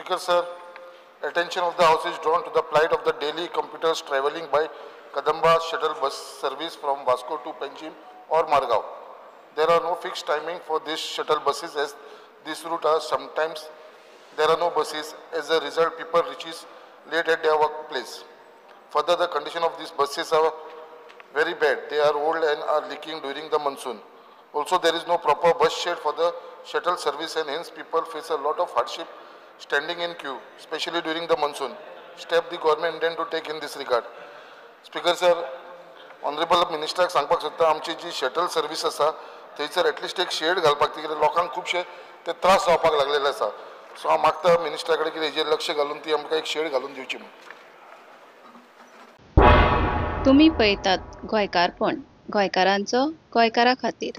Speaker sir, attention of the house is drawn to the plight of the daily commuters travelling by Kadamba shuttle bus service from Vasco to Panjim or Margao. There are no fixed timing for these shuttle buses as this route are sometimes there are no buses. As a result, people reaches late at their workplace. Further, the condition of these buses are very bad. They are old and are leaking during the monsoon. Also, there is no proper bus shed for the shuttle service and hence people face a lot of hardship standing in queue, especially during the monsoon. Step the government intend to take in this regard. Speaker sir, honourable मिनिस्टराक सांगपाक सोदता, आमची जी shuttle service आसा थंयसर at least एक shade घालपाक, कित्याक लोकांक खुबशे ते त्रास जावपाक लागलेले आसा. सो हांव मागता मिनिस्टरा कडेन की हेजेर लक्ष घालून ती आमकां एक शेड घालून दिवची म्हूण. तुमी पळयतात गोंयकारपण, गोंयकारांचो गोंयकारा खातीर.